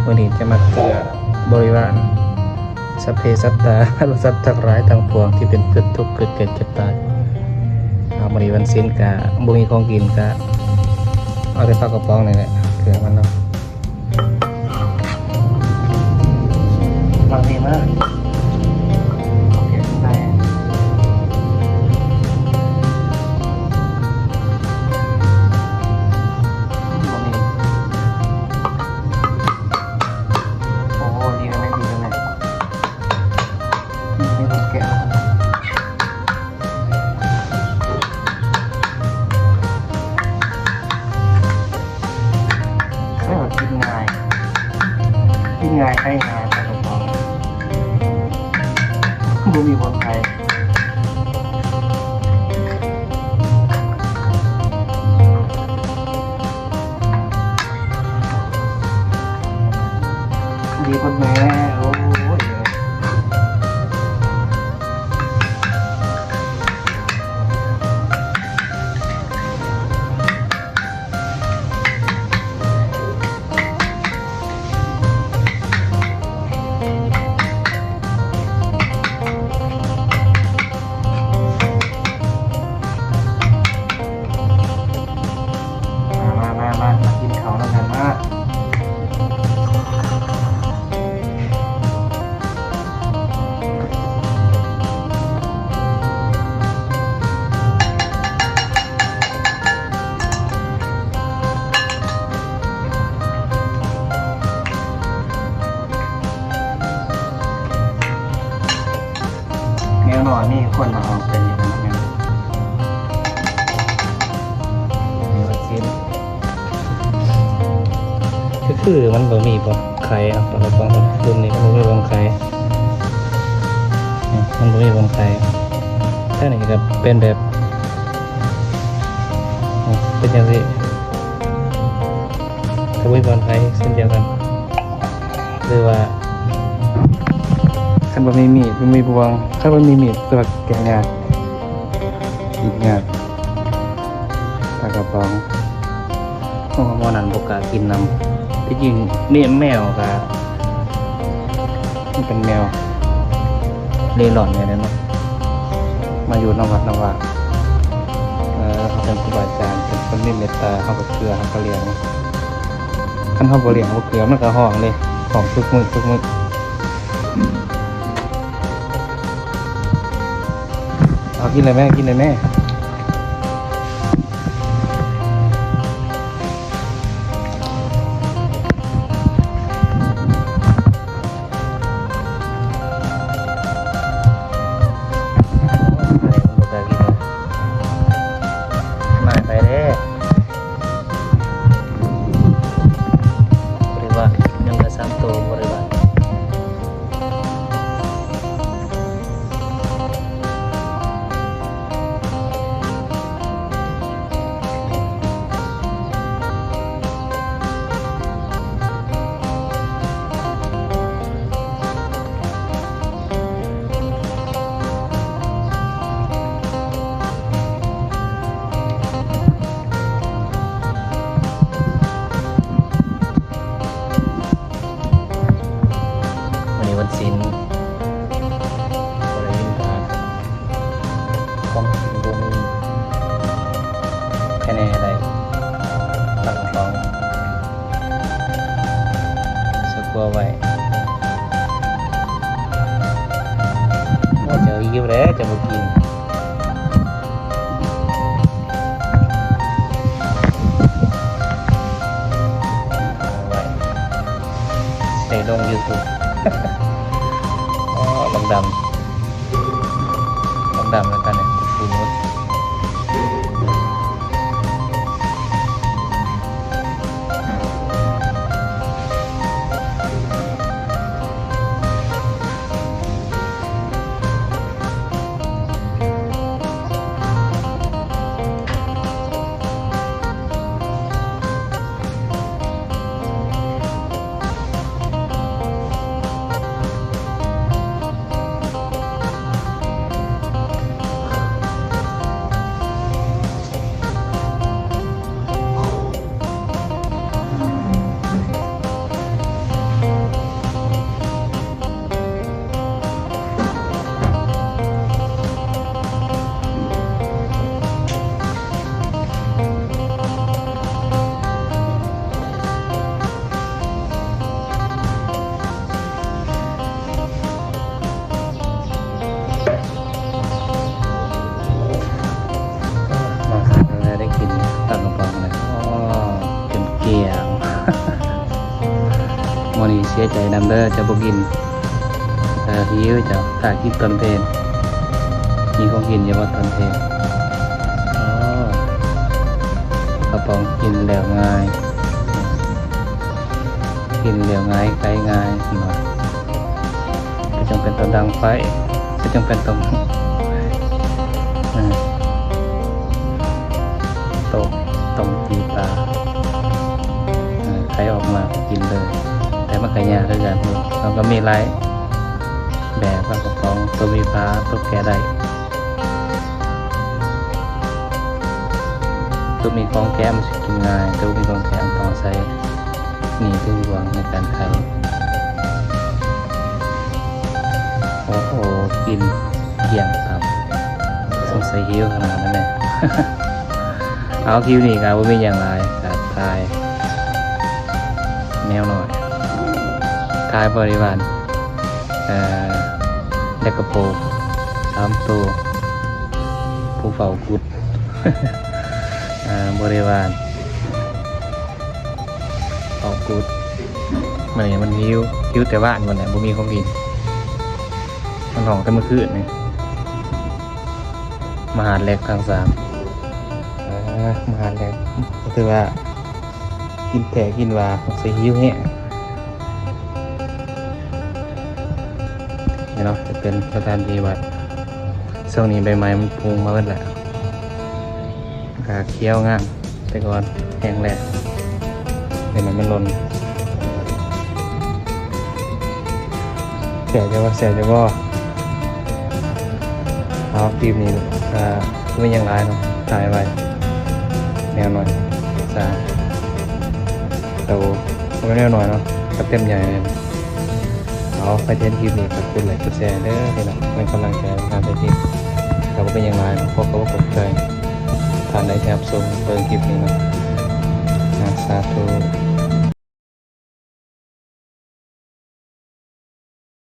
ມື້ນີ້ຈະມາເກືອບໍລິວານ ສັບເພສັດຕາ ສັດທັງຫຼາຍທັງປວງທີ່ເປັນເພື່ອນທຸກ ເກີດແກ່ເຈັບຕາຍ. ເອົາ ມື້ນີ້ວັນສິນກະບໍ່ມີຂອງກິນ ກະເອົາແຕ່ປາກະປ໋ອງນີ້ແຫຼະ ເກືອມັນເນາະ. ວາງນີ້ມາ ໂອເຄ ໄດ້ ບໍ່ມີ ໂອ້ ດີແລ້ວແມ່ ດີແລ້ວແມ່ ນີ້ ນີ້ແກະ ເອີ ກິນງ່າຍ ກິນງ່າຍ ຂາຍງ່າຍ ປາກະປ໋ອງ ບໍ່ມີບ່ອນຂາຍ. ດີໂພດແມ່ ໂອ້ຍ. ມາ ມາ ມາ ມາ ມາກິນເຂົ້ານຳກັນມາ. ແນວໜ້ອຍມີຄົນມາເອົາໄປນີ້ນຳແມ່ນ ມີວັນສິນ ຄື ຄືມັນບໍ່ມີບ່ອນຂາຍເນາະ ປາກະປ໋ອງລຸ້ນນີ້ມັນບໍ່ມີບ່ອນຂາຍ ອືມ ມັນບໍ່ມີບ່ອນຂາຍ. ທາງນີ້ກໍເປັນແບບ ອືມ ເປັນຈັ່ງຊີ້ ກໍບໍ່ມີບ່ອນຂາຍເຊັ່ນດຽວກັນ. ຫຼືວ່າຄັນບໍ່ມີມີດ ບໍ່ມີບ່ວງ ຄັນບໍ່ມີມີດ ແຕ່ວ່າແກະຍາກ ກິນຍາກ ປາກະປ໋ອງ. ໂອ້ ໝໍ້ນັ້ນບໍ່ກ້າກິນນຳ ທີ່ຈິງແມ ແມວກະ ມັນເປັນແມວເລ່ລ່ອນແນວນັ້ນເນາະ ມາຢູ່ນຳວັດນຳວາ ເອີ ເຂົາເປັນຄູບາອາຈານ ເປັນຄົນມີເມດຕາ ເຮົາກໍເກືອ ເຮົາກໍລ້ຽງ. ຄັນເຮົາບໍ່ລ້ຽງ ເຮົາບໍ່ເກືອ ມັນກໍຮ້ອງເດ້ ຮ້ອງທຸກມື້ ທຸກມື້. ເອົາ ກິນເລີຍແມ່ ກິນເລີຍແມ່. ມາໄປເດ້ ບໍລິວານ ຍັງເຫຼືອສາມໂຕ ບໍລິວານ. ມື້ນີ້ວັນສິນ ບໍ່ໄດ້ມີການ ຂອງກິນບໍ່ມີ ແຄ່ແນ່ໄດ້ ຕັ້ງທ້ອງ ສະກົວໄວ້ ໂອ້ ເຈົ້າຫິວແລ້ວ ເຈົ້າບໍ່ກິນ. ໄວ້ ໃສ່ລົງຢູທູບ ອໍ ບັກດຳ ບັກດຳແລ້ວກັນນີ້ ຟູໝົດ. ເ ມື້ນີ້ເສຍໃຈນຳເດີ ເຈົ້າບໍ່ກິນ. ເອີ ຫິວເຈົ້າ ຖ້າກິນຕອນເພນ. ມີຂອງກິນຢູ່ບໍ່ຕອນເພນ? ອໍ ກະປ໋ອງກິນແລ້ວງ່າຍ ກິນແລ້ວງ່າຍ ໄຂງ່າຍເນາະ. ບໍ່ຈຳເປັນຕ້ອງດັງໄຟ ບໍ່ຈຳເປັນຕ້ອງ ເອີ ຕົ້ມ ຕົ້ມຈີ່ປາ ເອີ ໄຂອອກມາກໍກິນເລີຍ. ແຕ່ມັນກໍຍາກຄືກັນ ເຮົາກໍມີຫຼາຍແບບ ປາກະປ໋ອງ ໂຕມີຝາ ໂຕແກະໄດ້. ໂຕມີຂອງແກະມັນຊິກິນງ່າຍ ໂຕບໍ່ມີຂອງແກະມັນຕ້ອງໃຊ້ ນີ້ຄືຫວ່າງໃນການໄຂ. ໂອ້ໂຫ ກິນກ້ຽງຄຳ ສົງໄສຫິວຂະໜາດນັ້ນແຫຼະ. ເອົາ ຄລິບນີ້ກະບໍ່ມີຫຍັງຫຼາຍ ກະຖ່າຍແມວນ້ອຍ ຖ່າຍບໍລິວານ ເອີ ແລະກະໂພສາມໂຕ ຜູ້ເຝົ້າກຸດ ເອີ ບໍລິວານ ອອກກຸດ. ມື້ນີ້ມັນຫິວ ຫິວແຕ່ວານພຸ້ນແຫຼະ ບໍ່ມີຂອງກິນ. ມັນຮ້ອງແຕ່ມື້ຄືນນີ້ ມາຫາດແລັກທັງສາມ ເອີ ມາຫາດແລັກ ກໍຖືວ່າກິນແທ້ກິນວ່າ ສົງໄສຫິວແຮງ. ນີ້ເນາະ ຈະເປັນສະຖານທີ່ວັດ. ຊ່ວງນີ້ໃບໄມ້ມັນປຸງມາເບິດແລ້ວ ກະຂຽວງາມ ແຕ່ກ່ອນແຫ້ງແລ້ງ ໃບໄມ້ມັນຫຼົ່ນ. ແຊບຢູ່ບໍ່ ແຊບຢູ່ບໍ່? ເອົາ ຄລິບນີ້ ກະບໍ່ມີຫຍັງຫຼາຍເນາະ ຖ່າຍໄວ້ແມວນ້ອຍສາມໂຕ ບໍ່ແມ່ນແມວນ້ອຍເນາະ ກະເຕັມໃຫຍ່ເລີຍ. ເອົາ ໃຜທີ່ເຫັນຄລິບນີ້ກໍກົດໄລກົດແຊເດີພີ່ນ້ອງ ເປັນກຳລັງໃຈໃນການເຮັດຄລິບ. ກໍບໍ່ເປັນຫຍັງຫຼາຍເນາະ ຂໍຂອບໃຈທ່ານໃດທີ່ຮັບຊົມເບິ່ງຄລິບນີ້ເນາະ. ສາທຸ.